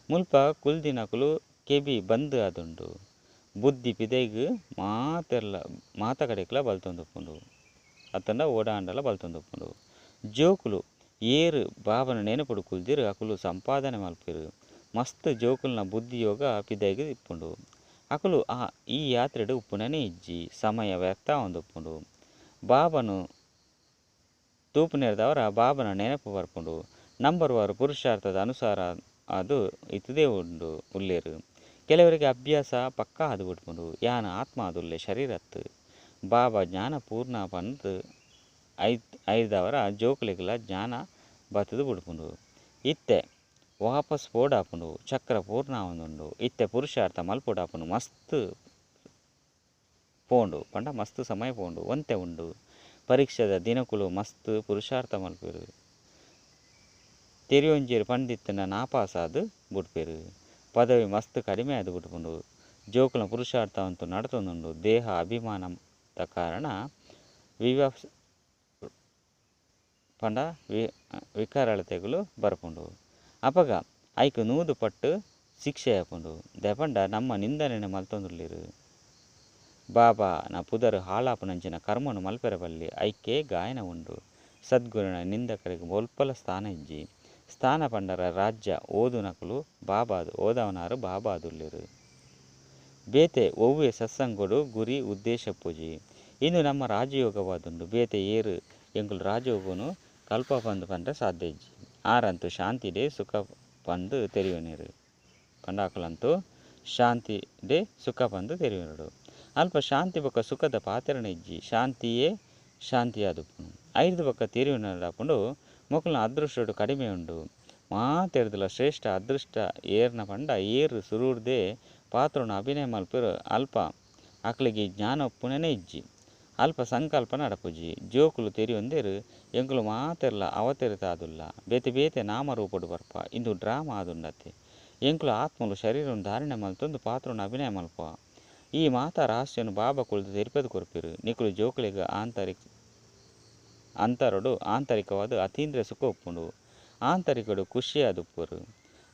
ಮುಲ್ಪ ಕುಲ್ದಿನಕುಲು ಕೆಬಿ ಬಂದ್ ಆದುಂಡು. ಬುದ್ಧಿ ಪಿದಯಿಗ್ ಮಾತೆರ್ಲ ಮಾತ ಕಡೆಕ್ಲ ಬಲ್ತೊಂದುಪ್ಪುಂಡು. ಅತ್ತಂಡ ಓಡಾಂಡಲ ಬಲ್ತೊಂದುಪ್ಪುಂಡು. ಜೋಕುಲು ಏರ್ ಬಾಬನ ನೆನಪುಡು ಕುಲ್ದೆರ್ ಅಕುಲು ಸಂಪಾದನೆ ಮಲ್ಪೆರ್. ಮಸ್ತ್ ಜೋಕುಲ್ನ ಬುದ್ಧಿಯೋಗ ಪಿದಯಿಗ್ ಇಪ್ಪುಂಡು. ಅಕುಲು ಈ ಯಾತ್ರೆಡ್ ಉಪ್ಪುನನೇ ಇಜ್ಜಿ. ಸಮಯ ವ್ಯರ್ಥ ಆವೊಂದುಪ್ಪುಂಡು. ಬಾಬನು ತೂಪುನೆರ್ದಾವರ ಬಾಬನ ನೆನಪು ಬರ್ಪುಂಡು. ನಂಬರ್ ವಾರು ಪುರುಷಾರ್ಥದ ಅನುಸಾರ ಅದು ಇತ್ತದೇ ಉಂಡು ಉಲ್ಲೇರು. ಕೆಲವರಿಗೆ ಅಭ್ಯಾಸ ಪಕ್ಕಾ ಆದ್ ಬಿಡ್ಪುಂಡು. ಯಾನ್ ಆತ್ಮ ಆದುಲ್ಲೆ ಶರೀರತ್. ಬಾಬಾ ಜ್ಞಾನ ಪೂರ್ಣ ಪಂದ್ ಐರ್ದಾವರ ಜೋಕುಲೆಗ್ಲ ಜ್ಞಾನ ಬತ್ತುದು ಬಿಡ್ಪುಂಡು. ಇತ್ತೆ ವಾಪಸ್ ಪೋಡಾಪುಂಡು. ಚಕ್ರ ಪೂರ್ಣ ಆವೊಂದುಂಡು. ಇತ್ತೆ ಪುರುಷಾರ್ಥ ಮಲ್ಪೊಡಾಪುಂಡು. ಮಸ್ತ್ ಪೋಂಡು ಪಂಡ ಮಸ್ತ್ ಸಮಯ ಪೋಂಡು. ಒಂತೆ ಉಂಡು. ಪರೀಕ್ಷೆದ ದಿನಕುಲು ಮಸ್ತ್ ಪುರುಷಾರ್ಥ ಮಲ್ಪೆರ್. ತೆರಿಯೊಂಜೆರ್ ಪಂದಿತ್ತುಂಡ ನಾಪಾಸಾದ್ ಬುಡ್ಪೆರ್. ಪದವಿ ಮಸ್ತ್ ಕಡಿಮೆ ಆದ್ ಬಿಡ್ಪುಂಡು. ಜೋಕುಲ್ನ ಪುರುಷಾರ್ಥ ಅಂತೂ ನಡತೊಂದುಂಡು. ದೇಹ ಅಭಿಮಾನದ ಕಾರಣ ಪಂಡ ವಿಕಾರಳತೆಗಳು ಬರ್ಪುಂಡು. ಅಪಗ ಐಕ್ 100 ಪಟ್ಟು ಶಿಕ್ಷೆ ಆಪುಂಡು. ದಾಯೆ ನಮ್ಮ ನಿಂದನೆನ್ ಮಲ್ತೊಂದುಲ್ಲೆರ್. ಬಾಬಾ ನ ಪುದರ್ ಹಾಳಾಪುನಂಚಿನ ಕರ್ಮನು ಮಲ್ಪೆರೆ ಬಲ್ಲಿ. ಐಕೆ ಗಾಯನ ಉಂಡು. ಸದ್ಗುರುನ ನಿಂದಕರಿಗೆ ಒಲ್ಪಲ ಸ್ಥಾನ ಇಜ್ಜಿ. ಸ್ಥಾನ ಪಂಡರ ರಾಜ್ಯ ಓದುನಕುಲು ಬಾಬಾದು ಓದವನಾರು ಬಾಬಾದುಲ್ಲೆರ್. ಬೇತೆ ಒವ್ವೆ ಸತ್ಸಂಗೊಡು ಗುರಿ ಉದ್ದೇಶ ಪೂಜಿ. ಇಂದು ನಮ್ಮ ರಾಜಯೋಗವಾದುಂಡು. ಬೇತೆ ಏರು ಎಂಕುಲು ರಾಜಯೋಗನು ಕಲ್ಪ ಪಂದ್ ಪಂಡ್ರೆ ಸಾಧ್ಯ ಇಜ್ಜಿ. ಆರಂತೂ ಶಾಂತಿಡೇ ಸುಖ ಪಂದ್ ತೆರಿಯೊನೆರು. ಪಂಡ ಅಕುಲಂತೂ ಶಾಂತಿ ಡೇ ಸುಖ ಪಂದ್ ತೆರಿಯೊನೊಡು. ಅಲ್ಪ ಶಾಂತಿ ಬೊಕ್ಕ ಸುಖದ ಪಾತೆರನೆ ಇಜ್ಜಿ. ಶಾಂತಿಯೇ ಶಾಂತಿಯಾದುಪ್ಪುಂಡು. ಐರ್ದ್ ಬೊಕ್ಕ ತೆರಿಯೊನಡಾಪುಂಡು ಮೊಕುಲ್ನ ಅದೃಷ್ಟಡು ಕಡಿಮೆ ಉಂಡು. ಮಾತೆರ್ದಲ ಶ್ರೇಷ್ಠ ಅದೃಷ್ಟ ಏರ್ನ ಪಂಡ ಏರ್ ಸುರುರ್ದೇ ಪಾತ್ರನ ಅಭಿನಯ ಮಲ್ಪೆರ್. ಅಲ್ಪ ಅಕ್ಲೆಗ್ ಜ್ಞಾನ ಉಪ್ಪುನನೇ ಇಜ್ಜಿ. ಅಲ್ಪ ಸಂಕಲ್ಪ ನಡಪುಜಿ. ಜೋಕುಲು ತೆರಿಯೊಂದೆರ್ ಎಂಕುಲು ಮಾತೆರ್ಲ ಅವತರಿತ ಆದುಲ್ಲ. ಬೇತೆ ಬೇತೆ ನಾಮರೂಪಡು ಬರ್ಪ. ಇಂದು ಡ್ರಾಮಾ ಆದುಂಡತ್ತೆ. ಎಂಕುಲು ಆತ್ಮಲು ಶರೀರನ್ ಧಾರಣೆ ಮಲ್ತೊಂದು ಪಾತ್ರನ ಅಭಿನಯ ಮಲ್ಪುವ. ಈ ಮಾತಾ ರಹಸ್ಯನು ಬಾಬಾ ಕುಲ್ದು ತೆರಿಪದು ಕೊರ್ಪೆರ್. ನಿಕುಲು ಜೋಕುಲೆಗ್ ಅಂತರಡು ಆಂತರಿಕವಾದ ಅತೀಂದ್ರಿಯ ಸುಖ ಉಪ್ಪುಂಡು. ಆಂತರಿಕಡು ಖುಷಿಯಾದುಪ್ಪುರು.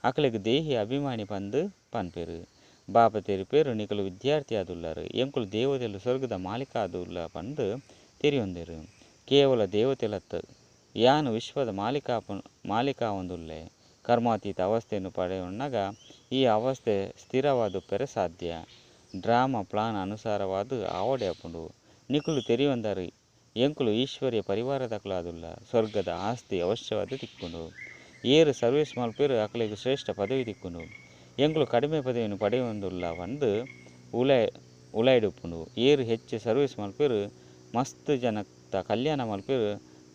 ಅಕ್ಲೆಗ್ ದೇಹಿ ಅಭಿಮಾನಿ ಪಂದ್ ಪನ್ಪೆರ್. ಬಾಬಾ ತೆರಿಪೇರು ನಿಕುಲು ವಿದ್ಯಾರ್ಥಿ ಆದುಲ್ಲರು. ಎಂಕುಲು ದೇವತೆಲು ಸ್ವರ್ಗದ ಮಾಲೀಕ ಆದುಲ್ಲ ಪಂದ್ ತೆರಿಯೊಂದೆರ್. ಕೇವಲ ದೇವತೆಲತ್ ಯಾನ್ ವಿಶ್ವದ ಮಾಲೀಕ ಆವೊಂದುಲ್ಲೆ. ಕರ್ಮಾತೀತ ಅವಸ್ಥೆಯನ್ನು ಪಡೆಯೊನ್ನಗ ಈ ಅವಸ್ಥೆ ಸ್ಥಿರವಾದುಪ್ಪೆರೆ ಸಾಧ್ಯ. ಡ್ರಾಮಾ ಪ್ಲಾನ್ ಅನುಸಾರವಾದ್ ಆವಡೆ ಆಪುಂಡು. ನಿಕುಲು ತೆರಿಯೊಂದರು ಎಂಕುಲು ಈಶ್ವರ್ಯ ಪರಿವಾರದಕುಲಾದುಲ್ಲ. ಸ್ವರ್ಗದ ಆಸ್ತಿ ಅವಶ್ಯವಾದ್ ತಿಕ್ಕುಂಡು. ಏರು ಸರ್ವಿಸ್ ಮಲ್ಪೆರು ಅಕ್ಲೆಗ್ ಶ್ರೇಷ್ಠ ಪದವಿ ತಿಕ್ಕುಂಡು. ಎಂಕುಲು ಕಡಿಮೆ ಪದವಿಯನ್ನು ಪಡೆಯೊಂದುಲ್ಲ ಪಂದ್ ಉಲಾಯ್ ಉಲಾಯಿಡುಪ್ಪುಂಡು. ಏರ್ ಹೆಚ್ಚು ಸರ್ವಿಸ್ ಮಲ್ಪುವೆರ್ ಮಸ್ತ್ ಜನತ ಕಲ್ಯಾಣ ಮಲ್ಪುವೆರ್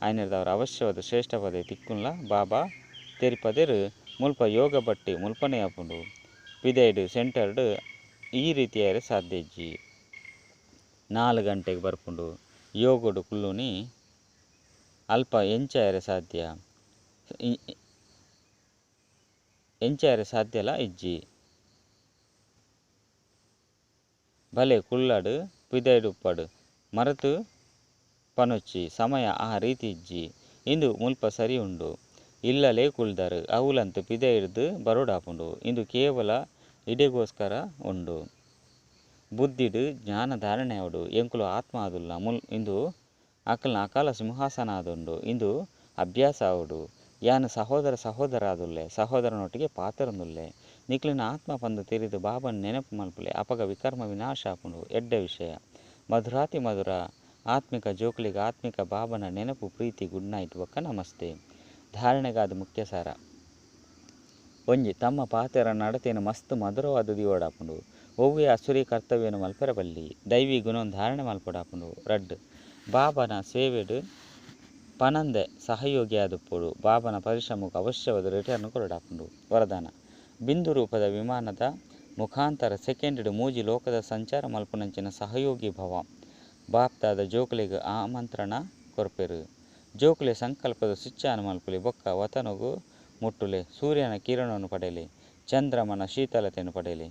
ಆಯಿನೆಡ್ದಾವರ ಅವಶ್ಯವಾದ್ ಶ್ರೇಷ್ಠ ಪದವಿ ತಿಕ್ಕುನ್ಲ ಬಾಬಾ ತೆರಿಪಾದೆರ್. ಮುಲ್ಪ ಯೋಗ ಬಟ್ಟಿ ಮುಲ್ಪನೆ ಆಪುಂಡು ಪಿದಯ್ಡ್ ಸೆಂಟರ್ಡ್ ಈ ರೀತಿ ಆಯೆರೆ ಸಾಧ್ಯ ಇಜ್ಜಿ. 4 ಗಂಟೆಗ್ ಬರ್ಪುಂಡು ಯೋಗಡ್ ಕುಲ್ಲುನಿ ಅಲ್ಪ ಎಂಚ ಆಯೆರೆ ಸಾಧ್ಯ ಎಂಚ ಆಯೆರೆ ಸಾಧ್ಯಲ ಇಜ್ಜಿ. ಬಲೆ ಕುಲ್ಲಡ್ ಪಿದಯ್ಡ್ ಉಪ್ಪಡ್ ಮರತ್ ಪನೊಚ್ಚಿ ಸಮಯ ಆ ರೀತಿ ಇಜ್ಜಿ. ಇಂದು ಮುಲ್ಪ ಸರಿ ಉಂಡು. ಇಲ್ಲಲೇ ಕುಲ್ದರ್ ಅವ್ಲಂತ್ ಪಿದಯ್ಡ್ದ್ ಬರೊಡಾಪುಂಡು. ಇಂದು ಕೇವಲ ಇಡೆಗೋಸ್ಕರ ಉಂಡು. ಬುದ್ಧಿಡ್ ಜ್ಞಾನ ಧಾರಣೆ ಆವೊಡು. ಎಂಕುಲು ಆತ್ಮ ಆದುಲ್ಲ ಮುಲ್ ಇಂದು ಅಕಲ್ನ ಅಕಾಲ ಸಿಂಹಾಸನ ಆದುಂಡು. ಇಂದು ಅಭ್ಯಾಸ ಆವೊಡು. ಯಾನ್ ಸಹೋದರ ಸಹೋದರ ಆದುಲ್ಲೆ ಸಹೋದರನೊಟ್ಟಿಗೆ ಪಾತೆರೊಂದುಲ್ಲೆ. ನಿಕ್ಲೆನ ಆತ್ಮ ಪಂದ್ ತೆರಿದ್ ಬಾಬನ್ ನೆನಪು ಮಲ್ಪುಲೆ ಅಪಗ ವಿಕರ್ಮ ವಿನಾಶ ಆಪುಂಡು. ಎಡ್ಡೆ ವಿಷಯ. ಮಧುರಾತಿ ಮಧುರ ಆತ್ಮಿಕ ಜೋಕುಲೆಗ್ ಆತ್ಮಿಕ ಬಾಬನ ನೆನಪು ಪ್ರೀತಿ ಗುಡ್ ನೈಟ್ ಬೊಕ್ಕ ನಮಸ್ತೆ. ಧಾರಣೆಗಾದ್ ಮುಖ್ಯ ಸಾರ. ಒಂಜಿ ತಮ್ಮ ಪಾತೆರ ನಡತೆನ್ ಮಸ್ತ್ ಮಧುರವಾದ್ ದೀವೊಡಾಪುಂಡು. ಒವ್ವೇ ಅಸುರಿ ಕರ್ತವ್ಯನ್ ಮಲ್ಪೆರೆ ಬಲ್ಲಿ. ದೈವಿ ಗುಣನ್ ಧಾರಣೆ ಮಲ್ಪೊಡಾಪುಂಡು. ರಡ್ಡ್. ಬಾಬನ ಸೇವೆಡ್ ಪನಂದೆ ಸಹಯೋಗಿ ಆದುಪ್ಪೊಡು. ಬಾಬನ ಪರಿಶ್ರಮಗ್ ಅವಶ್ಯವಾದ್ ರಿಟರ್ನ್ ಕೊರೊಡಾಪುಂಡು. ವರದಾನ. ಬಿಂದು ರೂಪದ ವಿಮಾನದ ಮುಖಾಂತರ ಸೆಕೆಂಡ್ ಡ್ ಮೂಜಿ ಲೋಕದ ಸಂಚಾರ ಮಲ್ಪುನಂಚಿನ ಸಹಯೋಗಿ ಭವ. ಬಾಪ್ದಾದ ಜೋಕುಲೆಗ್ ಆಮಂತ್ರಣ ಕೊರ್ಪೆರ್. ಜೋಕುಲೆ ಸಂಕಲ್ಪದ ಸ್ವಿಚ್ ಆನ್ ಮಲ್ಪುಲೆ ಬೊಕ್ಕ ವತನೊಗು ಮುಟ್ಟುಲೆ. ಸೂರ್ಯನ ಕಿರಣನ್ ಪಡೆಲೆ. ಚಂದ್ರಮನ ಶೀತಲತೆನ್ ಪಡೆಲೆ.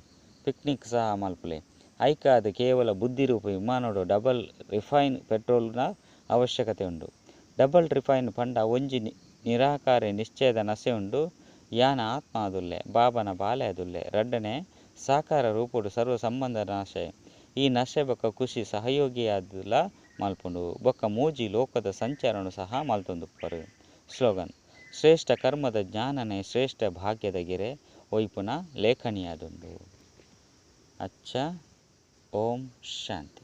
ಪಿಕ್ನಿಕ್ ಸಹ ಮಲ್ಪುಲೆ. ಐಕಾದ್ ಕೇವಲ ಬುದ್ಧಿ ರೂಪ ವಿಮಾನೊಡು ಡಬಲ್ ರಿಫೈನ್ ಪೆಟ್ರೋಲ್ ದ ಅವಶ್ಯಕತೆ ಉಂಡು. ಡಬಲ್ ರಿಫೈನ್ ಪಂಡ ಒಂಜಿ ನಿರಾಕಾರಿ ನಿಶ್ಚಯದ ನಶೆ ಉಂಡು. ಯಾನ್ ಆತ್ಮ ಆದುಲ್ಲೆ. ಬಾಬನ ಬಾಲೆ ಆದುಲ್ಲೆ. ರಡ್ಡನೆ ಸಾಕಾರ ರೂಪೊಡು ಸರ್ವ ಸಂಬಂಧ ನಶೆ. ಈ ನಶೆ ಬೊಕ್ಕ ಖುಷಿ ಸಹಯೋಗಿಯಾದ್ಲ ಮಲ್ಪುಂಡು. ಬೊಕ್ಕ ಮೂಜಿ ಲೋಕದ ಸಂಚಾರನ್ ಸಹ ಮಲ್ತೊಂದುಪ್ಪರು. ಸ್ಲೋಗನ್. ಶ್ರೇಷ್ಠ ಕರ್ಮದ ಜ್ಞಾನನೇ ಶ್ರೇಷ್ಠ ಭಾಗ್ಯದ ಗೆರೆ ಒಯ್ಪುನ ಲೇಖನಿಯಾದುಂಡು. ಅಚ್ಚ ಓಂ ಶಾಂತಿ.